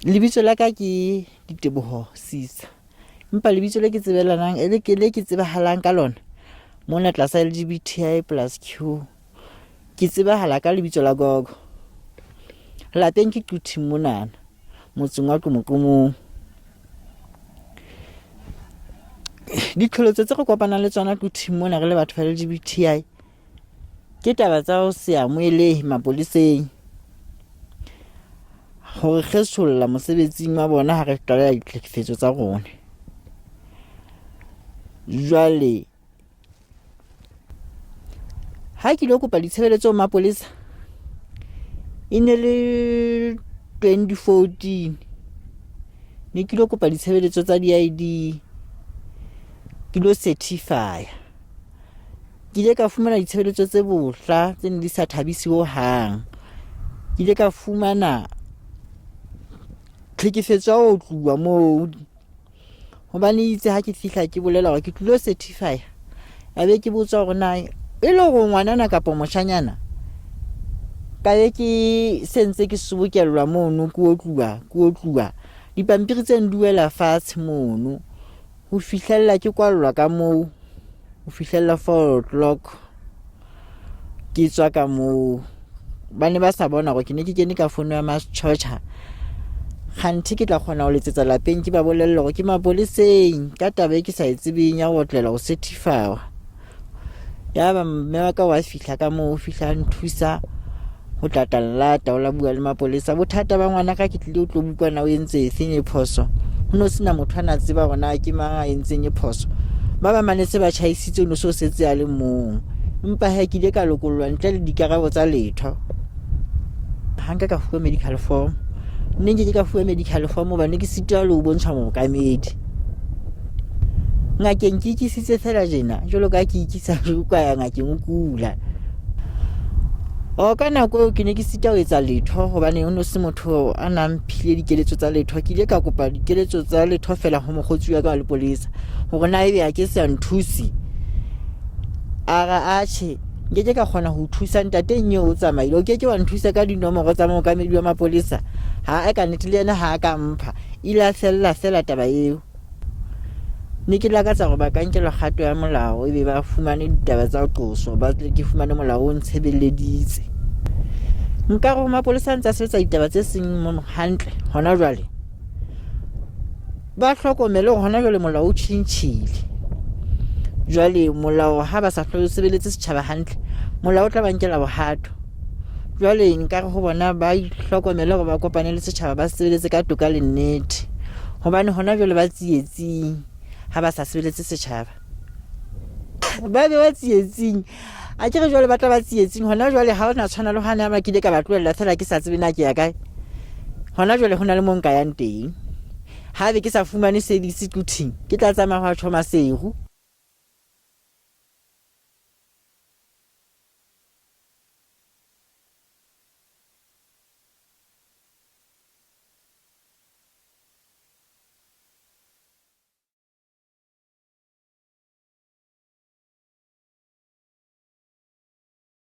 Lebitso la ka ke Diteboho Sisa. Empa lebitso le ke tsebelanang le ke le ke tsebahalang ka lona mona tlasa LGBTI plus Q ke tsebahala ka lebitso la Gogo. Lapeng ke Quthing monana motseng wa Qomoqomong. Diqholotso tse re kopanang le tsona Quthing mona re le batho ba LGBTI ke taba tsa ho se amohelehe mapoleseng ho re kgesolla mosebetsing wa bona ha re tlaleha ditlhekefetso tsa rona. Jwale ha ke ilo kopa ditshebeletso ho mapolesa e ne le 2014 ne ke ilo kopa ditshebeletso tsa di-I_D ke lo certify-a. Ke ile ka fumana ditshebeletso tse bohla tse neng di sa thabise hohang. Ke ile ka fumana tlhekefetso ya ho otluwa moo hobane itse ha ke fihla ke bolela hore ke tlilo certify ya be ke botswa hore na e le hore ngwanana kapa moshanyana ka be ke sentse ke sobokellwa mono ke otluwa ke otluwa dipampiri tse nduwela fatshe mono. Ho fihlella ke kwallwa ka moo ho fihlella 4 o'clock ke tswa ka moo. Ba ne ba sa bona hore ke ne ke kene ka fono ya matjhotjha. Kganthe ke tla kgona ho letsetsa lapeng ke ba bolelle hore ke mapoleseng ka taba e ke sa e tsebeng ya ho otlela ho certify-wa. Ya ba mme wa ka wa fihla ka moo o fihla a nthusa ho tla tla nlata o la bua le mapolesa. Bothata ba ngwana ka ke tlile o tlo bukwa na o entse efeng e phoso. Ho no sena motho a na tseba hore na ke mang a entseng e phoso. Ba bang ba ne se ba tjhaisitse o no so setse a le mong. Empa he ke ile ka lokollwa ntle le dikarabo tsa letho. Ha nka ka fuwa medical form. Nne nke ke ka fuwa medical form hobane ke sitwa le ho bontsha mookamedi. Ngakeng ke ikisitse fela jena jwalo ka ke ikisa ka ya ngakeng o kula. O ka nako eo ke ne ke sita ho etsa letho hobane ho no se motho a nang mphile dikeletso tsa letho. Ke ile ka kopa dikeletso tsa letho fela ho mokgotsi wa ka wa lepolesa hore na ebe ha ke sa nthuse. A re atjhe nkeke ka kgona ho thusa ntate eo o tsamaile. O keke wa nthusa ka dinomoro tsa mookamedi wa mapolesa. Ha a ka nnete le yena ha a ka mpha. Ile a fella fela taba eo. Ne ke lakatsa hore ba ka nkelwa kgato ya molao ebe ba fumane ditaba tsa qoso ba tle ke fumane molao o ntshebeleditse. Nka re ho mapolesa a ntse a sebetsa ditaba tse seng hantle hona jwale. Ba hlokomele hore hona jwale molao o tjhentjhile. Jwale molao ha ba sa hlole o sebeletse setjhaba hantle, molao o tla ba nkela bohato. Jwale nka re ho bona ba itlhokomele hore ba kopane le setjhaba ba sebeletse ka toka le nnete. Hobane hona jwale ba tsietsing ha ba sa sebeletse setjhaba. Ba be ba tsietsing. A ke re jwale ba tla ba tsietsing hona jwale ha hona tshwana le hane ha ba kile ka ba tlohella fela ke sa tsebe na ke ya kae. Hona jwale ho na le mo nka yang teng. Ha be ke sa fumane service Quthing, ke tla tsamaya ho ya tjho Maseru.